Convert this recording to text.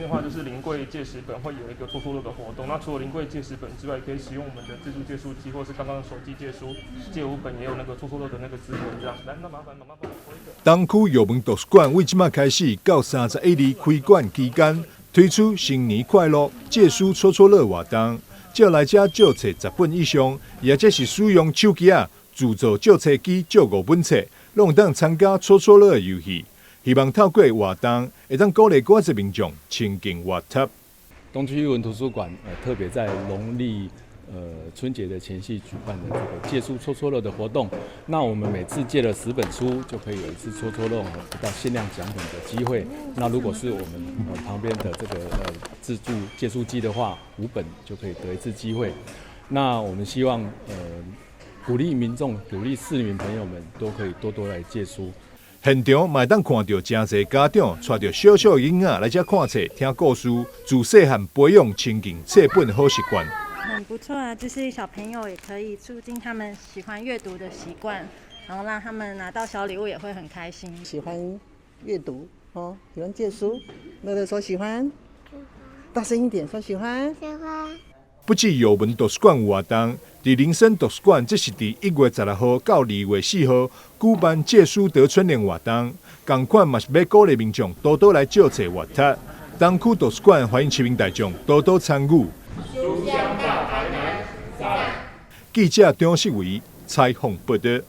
的話，就是臨櫃借10本會有一個戳戳樂的活動。那除了臨櫃借十本之外，可以使用我們的自助借書機，或是剛剛手機借書借5本，也有那個戳戳樂的那個資格。這樣，來，那麻煩媽媽幫我戳一個。東區耀文圖書館為這馬開始到31日開館期間，推出新年快樂借書戳戳樂活動，借來遮借冊10本以上，或者是使用手機仔自助借冊機借五本冊，攏會當參加戳戳樂的遊戲。希望透過活動，會當鼓勵閣較濟民眾親近閱讀。東區藝文圖書館特別在農曆春節的前夕舉辦的這個借書戳戳樂的活動。那我們每次借了十本書，就可以有一次戳戳樂得到限量獎品的機會。那如果是我們旁邊的這個自助借書機的話，5本就可以得一次機會。那我們希望鼓勵民眾、鼓勵市民朋友們都可以多多來借書。現場嘛會當看著誠濟家長帶著小小囡仔來遮看冊、聽故事，自細漢培養親近冊本好習慣。很不錯啊，就是小朋友也可以促進他們喜歡閱讀的習慣，然後讓他們拿到小禮物也會很開心。喜歡閱讀哦，喜歡借書，樂樂說喜歡，大聲一點說喜歡。喜歡。不止耀文圖書館有活動，佇林森圖書館，這是佇1月16號到2月4號舉辦借書得春聯活動，仝款嘛是欲鼓勵民眾多多來借冊閱讀。東區圖書館歡迎市民大眾多多參與。書香到台南，記者張世維採訪報導。